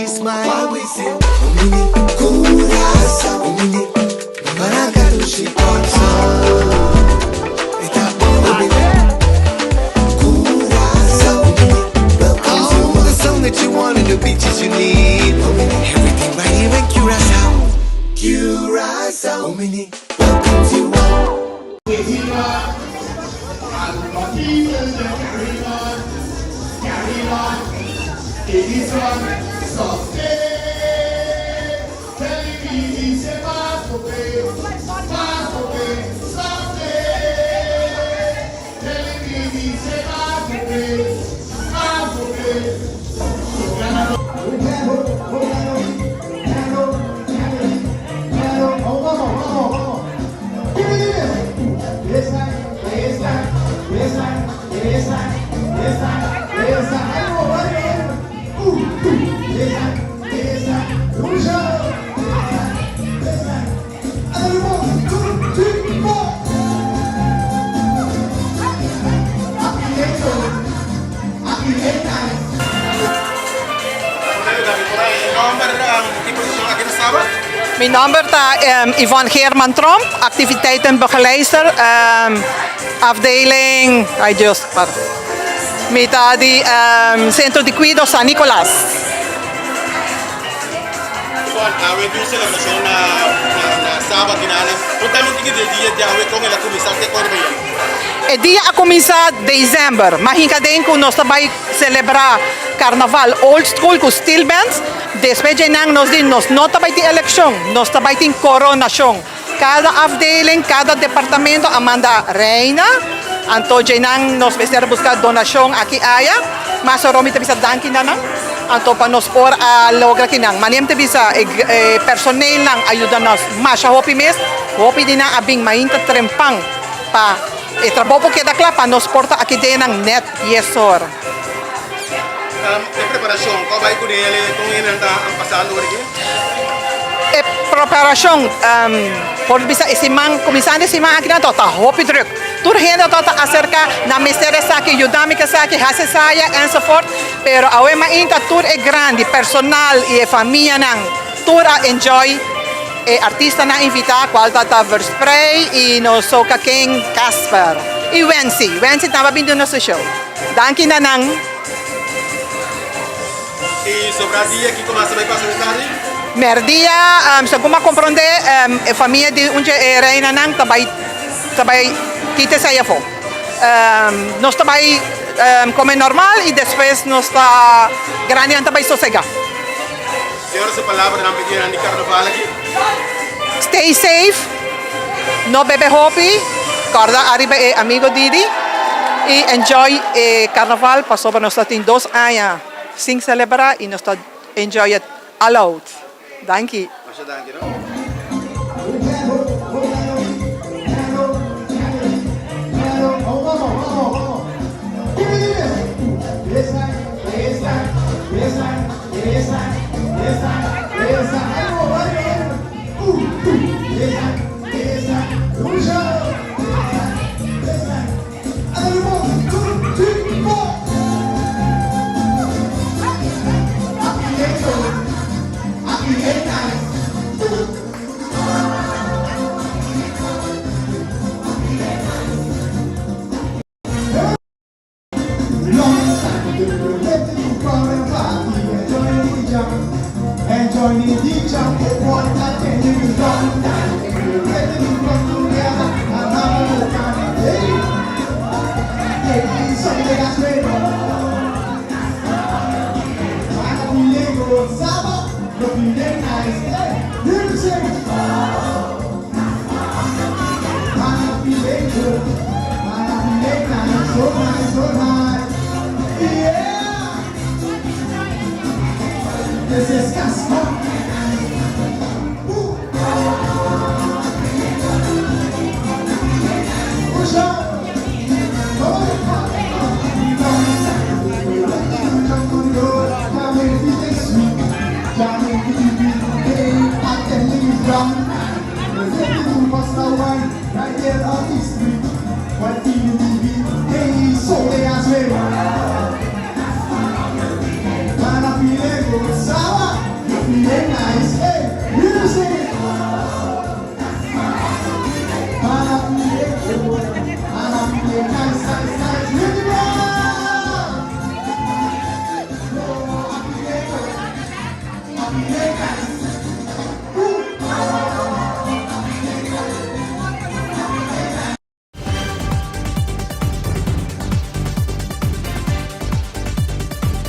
she smile. Why we say, Omini, Curacao, Omini, Maracatu, she Kòrsou. Esta Omini, Curacao, Omini, welcomes you. All the sun that you want and the beaches you need. Omini, everything right here in Curacao. Curacao, Omini, welcomes you all. Carry on, carry on, it is on, softly. Televisie maatschappij, softly. Televisie maatschappij, maatschappij. Mi nomber ta Yvonne Geerman Tromp, activiteitenbegeleider, afdeling, ay Dios, pardon. Mi ta di Centro di Cuido San Nicolas. Yvonne, awe tin un celebracion na Saba Kinana. Contame un tiki di e dia di awe, con el a cuminsa te cuando bay E dia a cuminsa december, ma hinca den cu nos ta bay celebra Carnaval old school cu steel bands. Despues dje-nan nos di nos no ta bay tin eleccion, nos ta bay tin coronacion. Cada afdeling, cada departamento a manda reina, anto dje-nan nos mester a busca donacion aki aya. Mas oro mi ta bisa danki na nan, anto pa nos por a logra kinan. Mane mi ta bisa e personeelnan a yuda nos masha hopi mes, hopi di nan a bin mainta trempan pa e trabou por keda kla pa nos por ta aki den nan net dies or. E preparashon, kua bai ku el kon hende ta pasando ora aki? E preparashon por bisa e siman kuminsando e siman aki nan ta hopi druk. Tur hende ta ta aserka nan mester esaki, yuda mi ku esaki, hasi esaya enzovoort. Pero awe mainta tur e grandi personal i e famianan tur a enjoy e artistanan invita kual ta ta Versprei i nos Soca King Casper i Wency. Wency tambe a bin duna su show. Danki na nan. I sobra dia kiko mas ta bai pasa den tardi? Merdia, segun a komprondé, e famia di un dje e reinanan ta bai ta bai kita esei afó. Nos ta bai kome normal i despues nos ta grandinan ta bai sosegá. Señora su palabranan pa e dianan di karnaval aki? Stay safe, no bebe hopi, kòrda ariba e amigo Didi i enjoy e karnaval pasobra nos ta tin dos aña sin selebrá i nos ta enjoy it all out. Danki. Masha danki no. Happy.